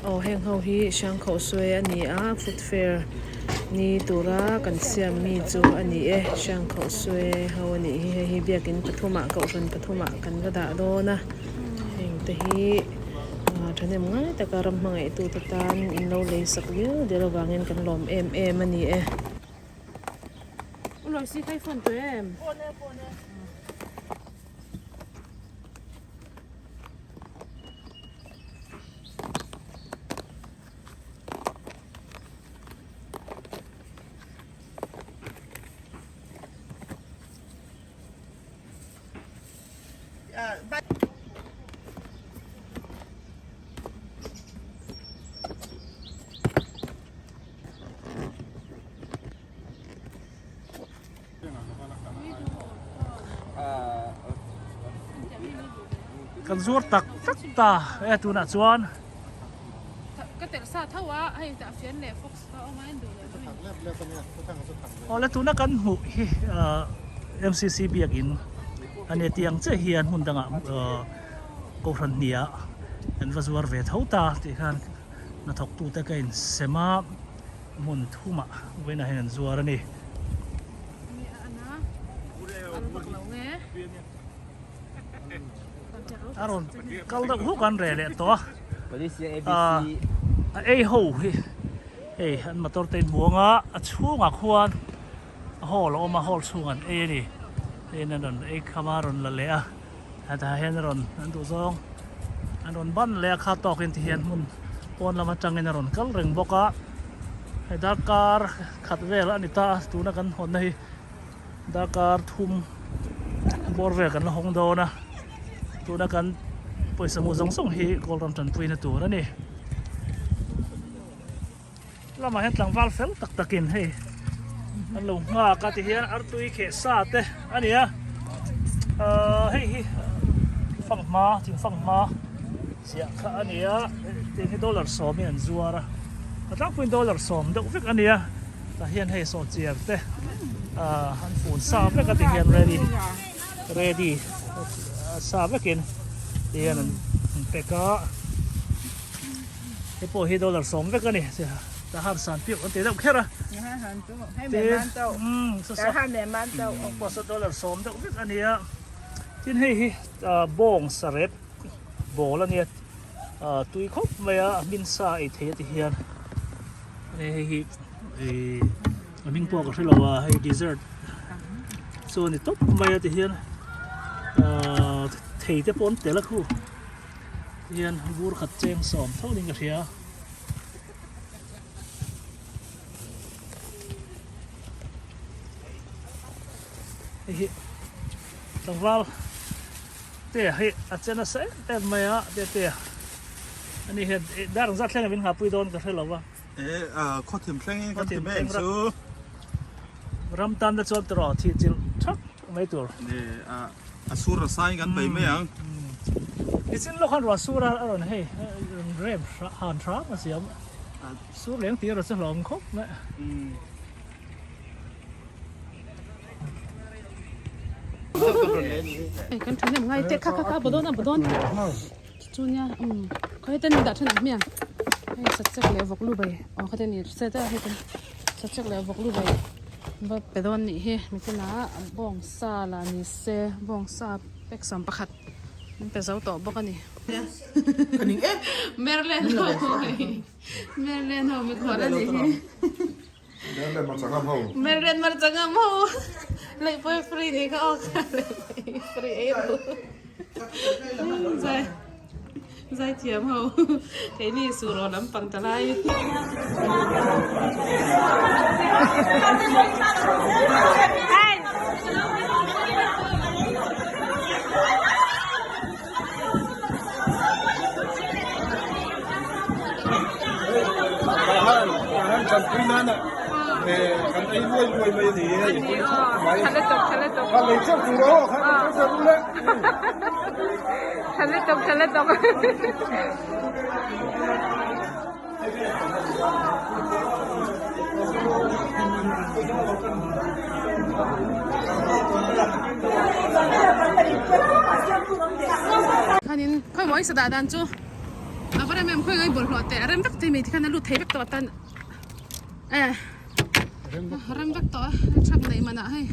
Aw heng ho hi Hrangkhaw sawi a ni a food fair ni tura kan siam mi chu a ni e Hrangkhaw sawi ho a nih hi hei hi biakin pathumah kohhran pathumah kan va dah dawn a heng te hi ah thahnem ngai taka ram hmangaih tu te tan in lo lei sak viau der avangin kan lawm em em a ni e. Kan zuar tak tak ta e tunah chuan. Ka telh sa tho a hei tah fian leh fox kha a awm a en duh leh Awle tuna kan hmuh hi MCC biakin a ni tiang chiah hian hmun dangah kohhran hniah an va zuar ve tho ta tih khan hnathawktute ka insem a. Hmun thumah vawiinah hian an zuar a ni. A rawn kal deuh huk an reh leh tawh a, a ei ho hi hei an motor te in hmuang a, a chhungah khuan hall a awm a, hall chhung an ei a ni. Hei an rawn ei kham a, rawn la leh a. Hetah hian a rawn an duh zawng an rawn ban leh a kha tawkin ti hian hmun pawn lam atangin a rawn kal reng bawk a hei darkar khat vel a ni ta a tuna kan hawnna hi darkar thum bawr vel kan la hawng dawn a tuna kan pawisa hmuh zawng zawng hi gold ram tanpuina tur a ni. Lamah hian tlangval fel tak takin hei an lo nghak a tihian artui kheh sa te a ni a ahh hei hi fanghma thing fanghma chiah kha a ni a tiang hi dollar sawmin an zuar a a tlangpuiin dollar sawm deuh vek a ni a tah hian hei sawhchiar te ahh an fun sa vek a tihian ready ready sa vekin tihian an pack a. Hei pawh hi dollar 10 vek a ni ta han san piuh an ti deuh kher a pawh saw dollar 10 deuh vek a ni a tin hei hi bawng sarep ball a nia tui khawp mai a hmin sa ei thei a ti hian hei hi a hming pawh ka hre lo a hei dessert chu a ni tawp mai a ti hian thei te pawh an tel a khu. Hian vur khat cheng sawm tho niin ka hria. Hei hi tlangval te hi a che nasa em em mai a te te ani hian dar ang zat thleng a min nghahpui dawn ka hre lo va. E khaw thim thlengin kan ti mai ang chu. Ram tan te chuan tiraw thih chilh thak mai tur. E A sur a sain kan bei mai ang. Nichin lawk khan ruah sur a rawn hei rawn rem han hram a siam. Sur leng tih erawh chu hlawm khawp mai. Kan thahnem ngai te kha kha kha bawdawn a bawdawn chu nia um khawi ten dah then ang hmiang hei sachek leh vawk lu bai aw khaw te ni se te hei ten sachek leh vawk lu bai va pe dawn nih hi mitinah bawngsa lah ni se bawngsa pack 11 an pe zo tawh bawk a ni Merlen ho Merlen ho mikhual a nih hi Merlen marchangam ho leihpui free nih kha aw kha leihpui free ei ru zai Zai thiam ho keini sur aw lampang ta lai. Kan ei luai luai mai a ni hei. Ani aw, tha lutuk, tha lutuk. Kha lei chauh tur aw, kha kan kal zel le. Tha lutuk, tha lutuk. Khanin khawi maw i sa dah dan chu a va rem em khawi ngai bawlhhlawh teh a rem vek thei mai tikhan a lut thei vek tawh atan e a rem vek tawh a truck neih manah hei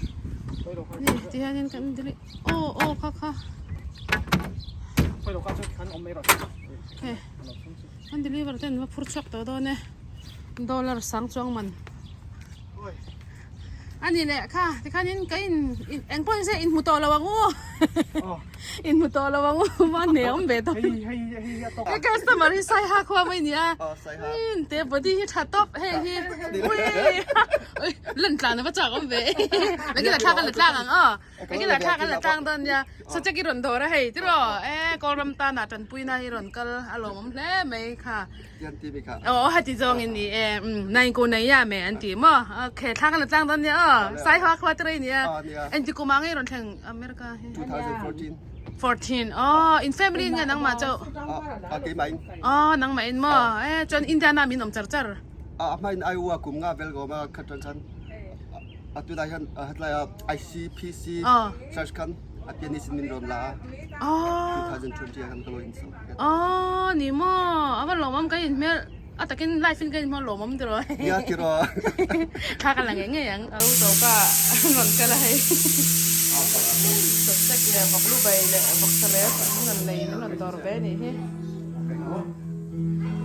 ti hianin kan aw aw kha kha hei. Kan deliver ten va phur chhuak tawh dawn e dollar sang chuang man a ni leh kha tikhanin ka in eng pawh nise in hmu tawh lo ang u in hmu tawh lo ang u va hne awm ve tawh he customer hi sai ha khua mai nia te body hi tha tawp hei hi ui lan tlan a va chak awm ve nakina thla kan la tlang ang aw. Engin a thlak a la tlang dawn nia. Sachek i rawn dawr a hei tiraw e Kawlram tana tanpuina hi rawn kal a lawmawm hle mai kha. Aw hati zawng in ni e nai ko nei ya me an ti maw. Okay thla kan la tlang dawn nia aw. Sai hoa khua te rei nia. Engti kum ah nge rawn thleng America hi? 2014. 14 aw in family in nge nangmah chauh? Aw nangmah in maw e chuan Indiana min awm char char. A hma in Iowa kum nga vel ka awm a khat tang khan. A tunah hian hetlai ah ICPC church khan a pianist in min rawn la a 2020 ah khan ka lo in chho. Aw ni maw a va lawmawm ka in hmel a takin live in ka in hmel lawmawm tiraw. Nia tiraw. Thla ka la ngei ngei ang. Au tawka rawn kal a hei. Sawtsek leh vawk lu bai leh vawk sarep an rawn nei in an rawn dawr ve a nih hi.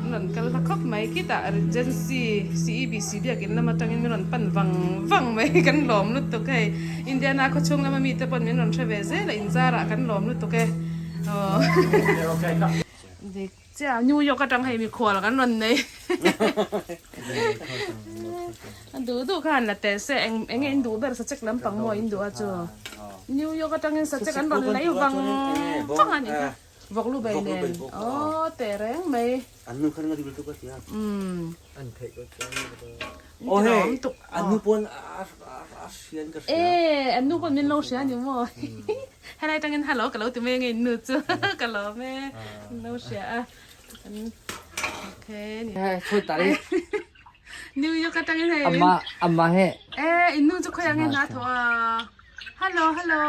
An rawn kal hla khawp mai khitah Regency CEBC biakin lam atangin min rawn pan vang vang mai kan lawm lutuk hei Indiana khawchhung lama mite pawn min rawn hre ve zel a inzarah kan lawm lutuk e aw dik chiah New York atang hei mikhual kan rawn nei a duh duh kha han la teh se eng enge in duh ber sachek lampang maw in duh a chu New York atangin sachek an rawn lei vang vang a nih kha. Vawk lu bei nen aw teh reng mai. An nu khan nga dul tuk a tia. Umm. An theih ko chuan aw hei an nu pawn a hria in ka hria. E an nu pawn min lo hria ni maw. Helai tangin hello ka lo ti mai ange in nu chu ka lawm e min lo hria a. Okay ni. Chhut ta ri. New York atangin hei. Amma amma he. E in nu chu khawi ange hna thawh a. Hello hello.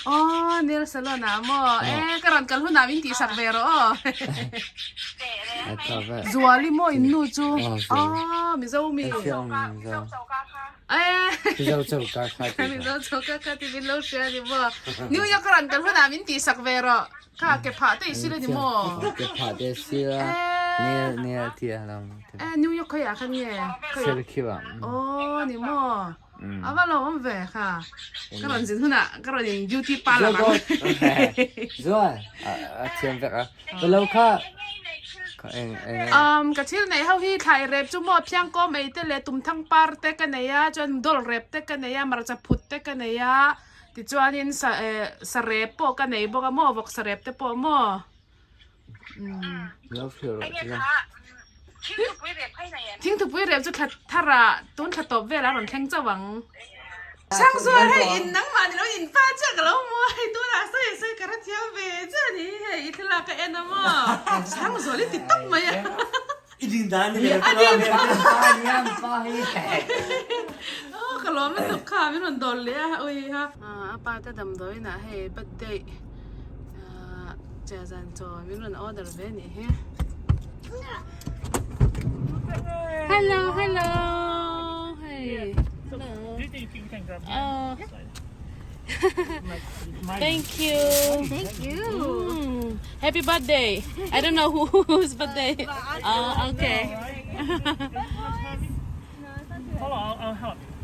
Aw nail salon ah maw e ka rawn kal hunah min tihsak ve rawh aw. Zuali maw in nu chu aw Mizo mi. Mizo choka kha ti. Mizo choka kha ti min lo hria ni maw. New York ka rawn kal hunah min tihsak ve rawh. Kha ke phah te i sil a ni maw? Ke phah te sil a, nail nail ti a lam. Eh New York khawiah khan nge? Syracuse ah. Aw ni maw? A va lo awm ve kha. Ka rawn zin hunah ka rawn in beauty parlour ang. Zual a thiam vek a. Ka lo kha ka eng eng. Um ka thil neih ho hi thlai rep chu maw phiangkawm ei te leh tumthang par te ka nei a chuan dawlh rep te ka nei a marcha phut te ka nei a. Tichuanin sa eh sa rep pawh ka nei bawk a maw vawk sa rep te pawh maw umm. Thingthupui rep chu thla thar ah tun thla tawp vel ah rawn thleng chauh ang. Changzual hei in nangmah ni lo in pa chiah ka lo hmu a hei tunah sawi sawi ka hre thiam ve chiah a ni hi hei i thlalak ka en a maw Changzual i ti tawp mai a. I ding dan ni a ding dan pa hi oh ka lawm lutuk kha min rawn dawl leh a ui ha a pa te damdawi inah hei birthday chiah zan chaw min rawn order ve nih hi hello hello hei hello oh Thank you. Thank you. Happy birthday. I don't know who, whose birthday. Oh, okay. Hold on, I'll, I'll help you.